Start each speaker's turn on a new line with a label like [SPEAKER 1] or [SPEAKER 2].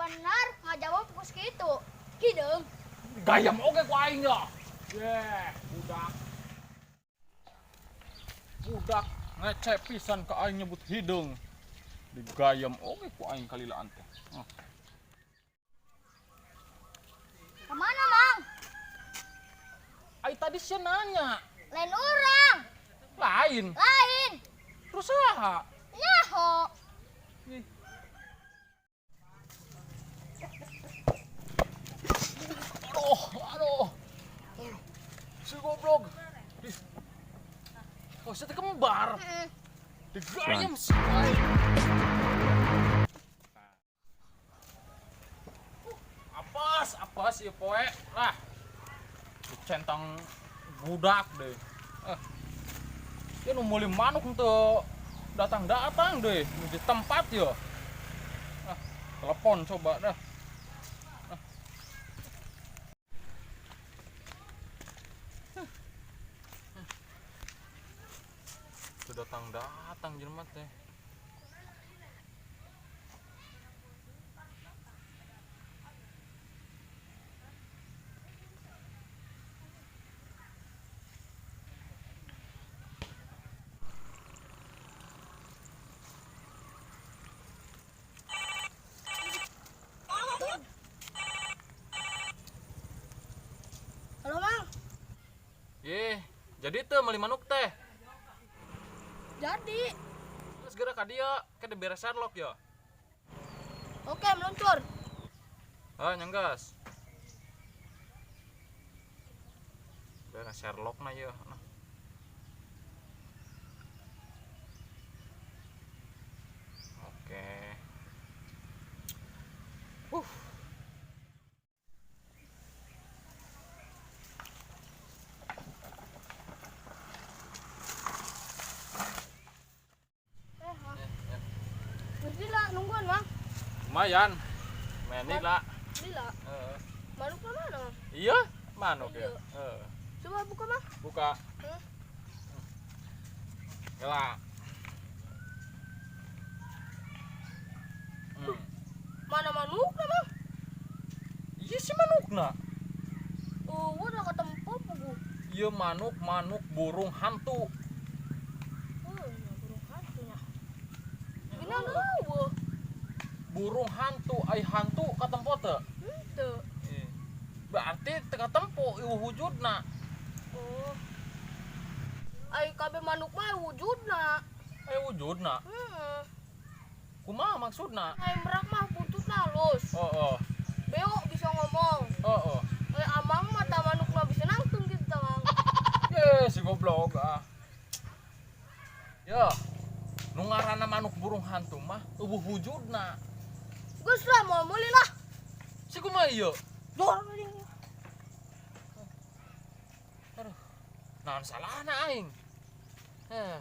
[SPEAKER 1] Bener ngajawab kos kitu. Hideung.
[SPEAKER 2] Gayam oge ku aing ya. Yeh, budak. Budak ngece pisan ke aing nyebut hideung. Digayam oge ku aing kalilaan teh. Oh.
[SPEAKER 1] Kemana, Mang?
[SPEAKER 2] Ai tadi sia nanya.
[SPEAKER 1] Lain orang.
[SPEAKER 2] Lain.
[SPEAKER 1] Lain.
[SPEAKER 2] Terus saha?
[SPEAKER 1] Nyaho.
[SPEAKER 2] Ih. Aduh, aduh. Si goblok. Ih. Oh, saya kembar.
[SPEAKER 1] Heeh.
[SPEAKER 2] Digayam si aing. Apas, apas ieu poe. Lah. Dicentang budak deh. Eh. Ya nu meuli manuk teu datang-datang deh di tempat ya. Ah, telepon coba dah. Ah. Teu datang-datang jelema teh.
[SPEAKER 1] Halo, Mang.
[SPEAKER 2] Ih, jadi teu meuli manuk teh.
[SPEAKER 1] Jadi.
[SPEAKER 2] Terus geura ka dieu, ke beres Sherlock ya.
[SPEAKER 1] Oke, meluncur.
[SPEAKER 2] Ah, nyanggas. Beres Sherlock na ieu. Nah. Oke.
[SPEAKER 1] Eh, Mang. Ngerti lah, nungguan, Mang.
[SPEAKER 2] Lumayan. Main lah.
[SPEAKER 1] Lila.
[SPEAKER 2] Heeh.
[SPEAKER 1] Manuk mana, Mang?
[SPEAKER 2] Iya, manuk ya.
[SPEAKER 1] Iya.
[SPEAKER 2] Heeh.
[SPEAKER 1] Coba buka, Mang.
[SPEAKER 2] Buka.
[SPEAKER 1] Hmm.
[SPEAKER 2] Gila.
[SPEAKER 1] Mana manukna, Mang?
[SPEAKER 2] Iya si manukna.
[SPEAKER 1] Oh, udah ketempo pugu.
[SPEAKER 2] Iya manuk, manuk burung hantu.
[SPEAKER 1] Oh, iya, burung hantunya. Ini ada apa?
[SPEAKER 2] Burung hantu, ai hantu katempo teu?
[SPEAKER 1] Henteu.
[SPEAKER 2] Iya. Berarti teu katempo ieu wujudna.
[SPEAKER 1] Oh. Ai kabeh manuk mah wujudna.
[SPEAKER 2] Ai wujudna.
[SPEAKER 1] Heeh.
[SPEAKER 2] Kumaha maksudna?
[SPEAKER 1] Ai merak mah buntutna halus.
[SPEAKER 2] Heeh.
[SPEAKER 1] Beo bisa ngomong.
[SPEAKER 2] Heeh.
[SPEAKER 1] Ai amang mah ta manukna bisa nangtung gitu, Mang.
[SPEAKER 2] Ye, si goblok ah. Ya. Nu ngaranna manuk burung hantu mah eueuh wujudna.
[SPEAKER 1] Geus lah moal meuli lah.
[SPEAKER 2] Si kumaha ieu?
[SPEAKER 1] Dor mending.
[SPEAKER 2] Aduh. Naon salahna aing? Eh.